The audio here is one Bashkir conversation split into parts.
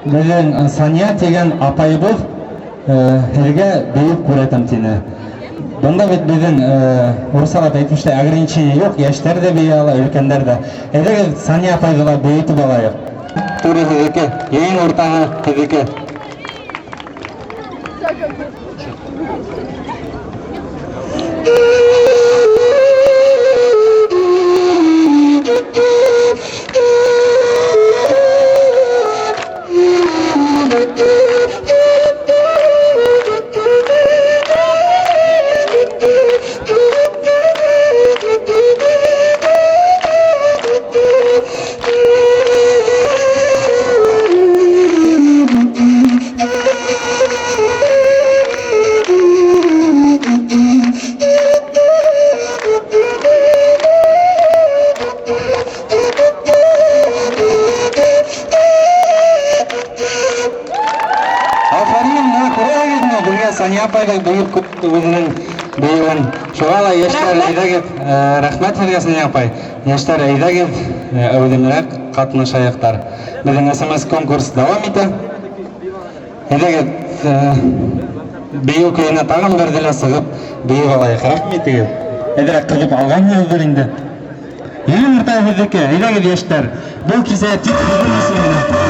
Беҙҙең Сания тигән апайыбыҙ һеҙгә бейеп күрһәтәм тине. Бында бит беҙҙең урыҫсалап әйтмешләй ограничение юҡ, йәштәр ҙә бейей ала, өлкәндәр ҙә. Әйҙәгеҙ, Сания апайҙы ла бейетеп алайыҡ. Түре һеҙҙеке, йыйын уртаһы һеҙҙеке. Афарин, менә күрәһегеҙме, беҙгә Сания апай ҙа бейеп күрһәтте үҙенең бейеүен. Шуға ла йәштәр, әйҙәгеҙ, рәхмәт һеҙгә, Сания апай. Йәштәр, әйҙәгеҙ, әүҙемерәк ҡатнашайыҡтар. Беҙҙең СМС конкурс дауам итә. Әйҙәгеҙ, бейеү көйөнә тағын берҙе лә сығып бейеп алайыҡ. Рәхим итегеҙ. Әҙерәк ҡыҙып алғанһығыҙҙыр инде. Йыйын уртаһы һеҙҙеке, әйҙәгеҙ, йәштәр. Был кисә тик һеҙҙең өсөн генә.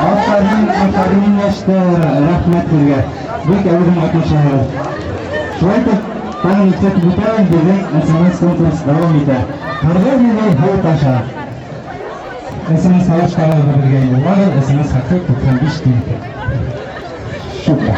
Афарин, афарин, йәштәр, рәхмәт һеҙгә. Бик әүҙем ҡатнашаһығыҙ. Шулай итеп, тағын иҫләтеп үтәбеҙ, беҙҙең СМС конкурс дауам итә. Ҡырҙы мине һыу таша. СМС тауыштарығыҙҙы беҙгә юллағыҙ, СМС хаҡы 95 тин. Шука.